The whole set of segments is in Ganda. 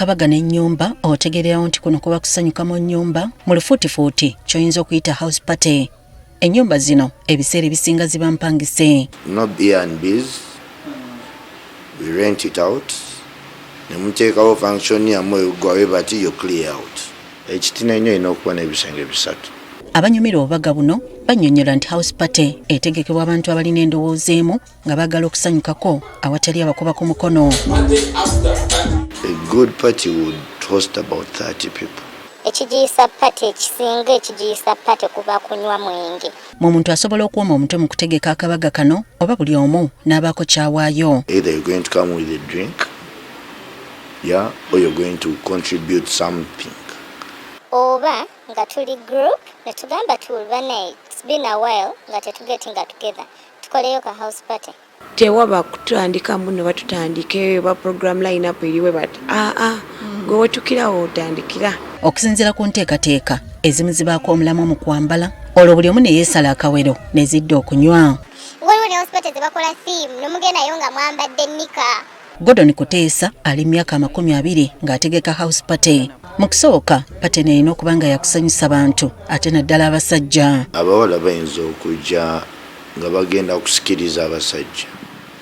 Akabaga n'ennyumba, otegeererawo nti kuno kuba kusanyuka mu nnyumba mu lufuutifuuti, ky'oyinza okuyita house party. Ennyumba zino ebiseera ebisinga ziba mpangise. No B&Bs, we rent it out, ne muteekawo function yammwe, eggwawe bati you clear out. Ekitina ennyo erina okuba n'ebisenge bisatu. Abanyumirwa obubaga buno bannyonnyola nti house party etegekebwa abantu abalina endowooza emu nga baagala okusanyukako awatali abakuba ku mukono. A good party would host about 30 people. Ekigiyisa party, ekisinga ekigiyisa party kuba kunywa mwenge. Mu muntu asobola okuwoma omutwe mu kutegeka akabaga kano, oba buli omu n'abaako kyawaayo. Either you're going to come with a drink, yeah, or you're going to contribute something. Oba nga tuli group ne tugamba tulbane, it's been a while nga tetugetinga together, tukoleyo ka house party. Tewaba kutandika muno, batutandike oba program line up eriwe, but aa gwe wetukirawo otandikira. Okusinziira ku nteekateeka, ezimu zibaako omulamwa mu kwambala, olwo buli omu ne yeesala akawero ne zidda okunywa. Waliwo ne house party zebakola theme, nomugendayo nga mwambadde nika. Gordon Kuteesa ali myaka 20 ng'ategeka house party. Mu kusooka party eno erina okuba nga yakusanyusa bantu, ate naddala abasajja. Abawala bayinza okujja nga bagenda kusikiriza abasajja.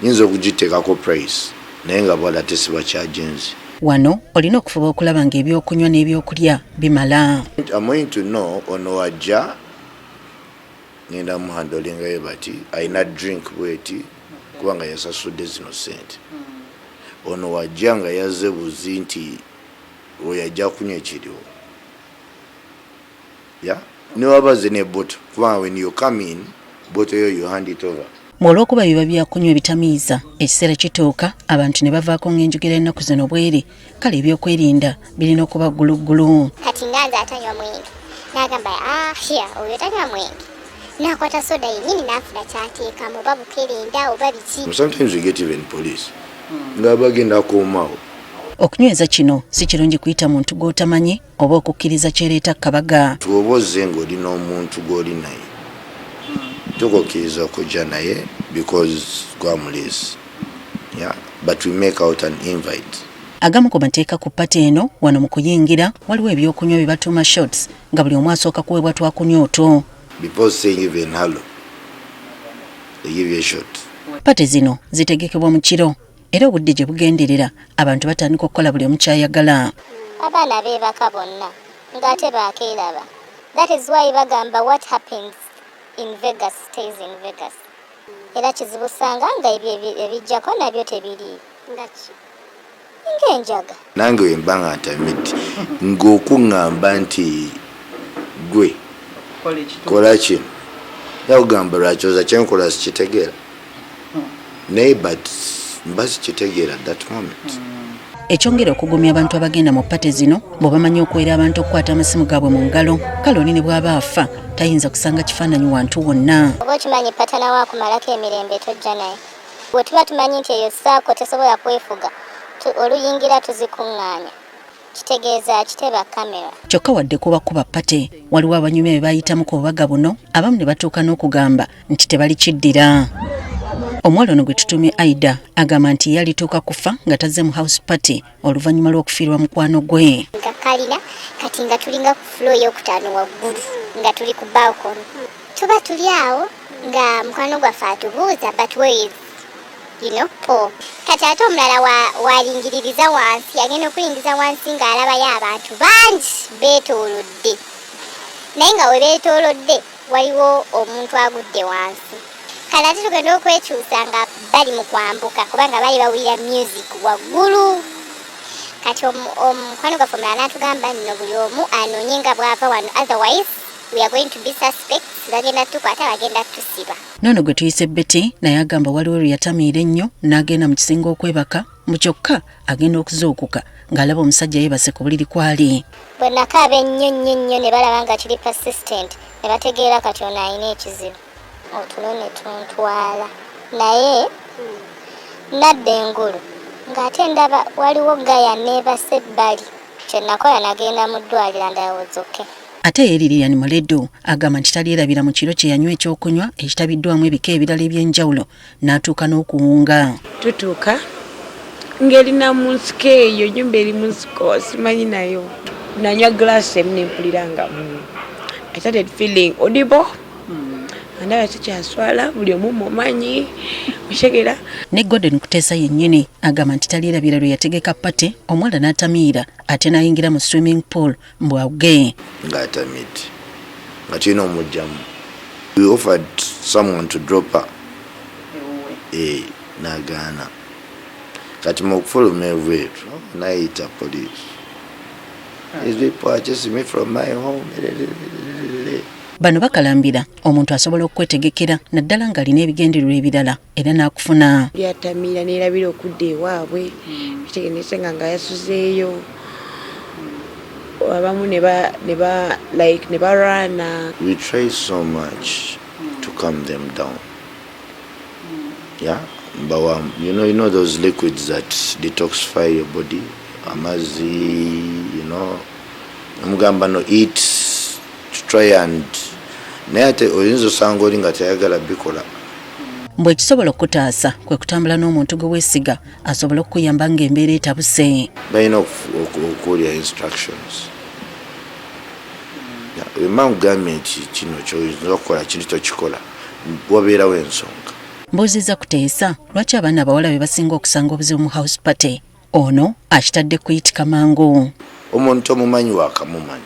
Nyinza okugiteekako price, naye nga bawala tesiba kyagenzi. Wano olina okufuba okulaba ng'ebyokunywa n'ebyokulya bimala. I'm going to know ono wajja ngenda muhandolingayo bati alina drink bweti kubanga yasasudde zino sente. Ono wajja nga yazze buzi nti oyo ajja kunywa ekiriwo ya newabaze ne bottle, kubanga when you come in, bottle yo you hand it over. Olw'okuba biba byakunywa ebitamiiza, ekiseera kituuka abantu ne bavaako ng'enjogera ennaku zino bweri. Kale ebyokwerinda birina okuba gguluggulu. Kati nga nze atanywa mwenge, n'agamba, "Ah, here oyo tanywa mwenge," n'akwata soda yennyini n'afuna kyateekamu, oba bukerenda oba biki. Sometimes we get even police nga bagenda kuumawo. Okunyweza kino, si kirungi kuyita muntu gw'otamanyi oba okukkiriza kyereeta kabaga. Oba ozze ng'oli n'omuntu gw'oli naye, tukukkiriza okujja naye because gwamuleesi, yeah, but we make out an invite. Agamu ku mateeka ku party eno: wano mu kuyingira waliwo ebyokunywa bye batuuma shots, nga buli omu asooka kuweebwa twakunywa otwo. Before saying even hello, they give you a shot. Party zino zitegekebwa mu kiro, era obudde gye bugenderera abantu batandika okukola buli omu kyayagala. Abaana beebaka bonna ng'ate baakeeraba. That is why bagamba, "What happens in Vegas stays in Vegas." Era kizibu sanga nga ebyo ebijjako nabyo tebiri ngaki ng'enjaga. Nange wemba nga ntamidde, ng'okuŋŋamba nti gwe kola kino, yakugamba lwakyoza kyenkola sikitegeera, naye but mba sikitegeera at that moment. Ekyongera okugumya abantu abagenda mu party zino, bwe bamanyi okuwera abantu okukwata amasimu gaabwe mu ngalo, kale oli ne bw'aba afa tayinza kusanga kifaananyi wantu wonna. Oba okimanyi partner waakumalako emirembe, tojja naye. Bwe tuba tumanyi nti eyo saako tesobola kwefuga, oluyingira tuzikuŋŋaanya, kitegeeza kiteba kamera. Kyokka wadde kuba kuba party, waliwo abanyumya be bayitamu ku bubaga buno, abamu ne batuuka n'okugamba nti tebali kiddira. Omuwala ono gwe tutumye Aida agamba nti ye alituuka kufa nga tazze mu house party oluvannyuma lw'okufiirwa mukwano gwe. Nga kalina kati nga tulinga ku floor eyokutaano waggulu, nga tuli ku balcony, tuba tuli awo nga mukwano gwaffe atubuuza, "But where is Paul?" Kati ate omulala walingiririza wansi, agenda okulingiza wansi ng'alabayo abantu bangi beetoolodde, naye nga we beetoolodde waliwo omuntu agudde wansi. Kale ate tugenda okwekyusa nga bali mu kwambuka, kubanga bali bawulira music waggulu. Kati omukwano gwaffe omulala n'atugamba nno buli omu anoonye nga bw'ava wano, otherwise we are going to be suspects, bagenda tukwata, bagenda tusiba. Noono gwe tuyise Betty naye agamba waliwo lwe yatamiira ennyo n'agenda mu kisinga okwebaka mu, kyokka agenda okuzuukuka ng'alaba omusajja yeebase ku buliri kwali. Bwe nakaaba ennyo nnyo nnyo, ne balaba nga kiri persistent, ne bategeera kati ono alina ekizibu. Otulo ne tuntwala, naye nadda engulu ng'ate ndaba waliwo gaya neebase ebbali. Kye nakola, nagenda mu ddwaliro ndowooza okay. Ate ye Lilian Muledu agamba nti talyerabira mu kiro kye yanywa ekyokunywa ekitabiddwamu ebika ebirala eby'enjawulo n'atuuka n'okuwunga. Tutuuka. Ng'erina mu nsiko, eyo nyumba eri mu nsiko, simanyi nayo. Nanywa glass emu nempulira nga I started feeling audible, andaba sikyaswala, buli omu mumanyi, oshegera. Ne Gordon Kuteesa yennyini agamba nti talyerabira lwe yategeka party, omuwala n'atamiira ate n'ayingira mu swimming pool mbwawuge. Ng'atamidde, nga tulina omugjamu. We offered someone to drop her, n'agaana. Kati mu okufuluma ebweru nayita police, "These people are chasing me from my home." Bano bakalambira omuntu asobola okwetegekera, naddala ng'alina ebigendererwa ebirala era n'akufuna. Lyatamiira nerabira okudda ewaabwe, kitegenese nga yasuzeeyo. Abamu ne ba like ne balwana. We try so much to calm them down, yeah, but you know those liquids that detoxify your body, amazzi, omugamba no eat to try and, naye ate oyinza osanga oli nga tayagala bikola. Mbwe ekisobola okutaasa kwe kutambula n'omuntu gwe weesiga asobole okukuyamba ng'embeera etabuse. Balina okuwulira instructions. Wemba nkugambye nti kino kyoyinza okukola, kino tokikola, wabeerawo ensonga. Mbuuzizza Kuteesa lwaki abaana abawala be basinga okusanga obuzibu mu house party. Ono akitadde kuyitika mangu. Omuntu omumanyi wakamumanyi,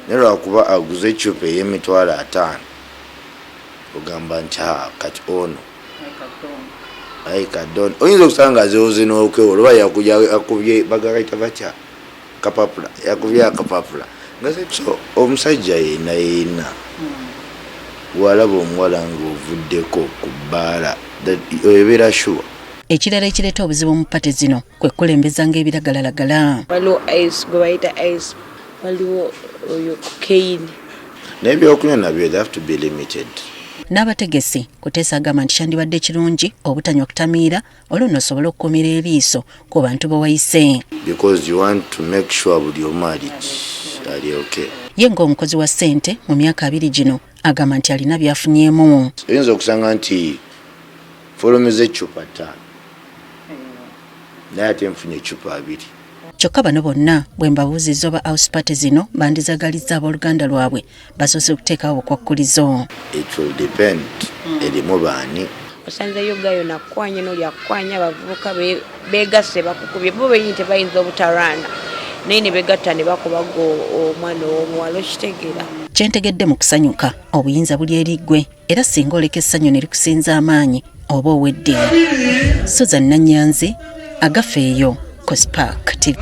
naye lwakuba aguze ecupa ey'emitwalo 50, ogamba nti, "Ah, kati ono ayi kadon." Oyinza okusanga nga azewoze n'okwewola, oba yakubye bagakaita batya, kapapula, yakubye akapapula nga so omusajja yenna yenna walaba omuwala ng'ovuddeko ku bbaala, ebeera sure. Ekirala ekireeta obuzibu mu party zino kwe kukulembezanga ebiragalalagala. Waliwo ice gwe bayita ice, waliwo oyo cocaine. Naye ebyokunywa nabyo, they have to be limited. N'abategesi, Kuteesa agamba nti kyandibadde kirungi obutanywa kutamiira, olwo nno osobole okukuumira eriiso ku bantu be wayise. Because you want to make sure buli omu ali okay. Ye ng'omukozi wa ssente mu myaka 20 gino, agamba nti alina by'afunyeemu. Oyinza okusanga nti fulumiza ecupa 5, naye ate nfunye ecupa 2. Kyokka bano bonna bwe mbabuuzizza oba house party zino bandizagalizza abooluganda lwabwe, basoose okuteekawo obukwakkulizo. It will depend erimu baani. Osanzeyo gayo nakwanya noli akwanya, abavubuka begasse bakukubye, bo benyini tebayinza obutalwana, naye ne begatta ne bakubaga omwana ow'omuwala, okitegeera. Kyentegedde mu kusanyuka, obuyinza buli eri ggwe, era singa oleka essanyu ne likusinza amaanyi, oba owedde. Susan Nanyanzi, Agafeeyo, Cospark TV.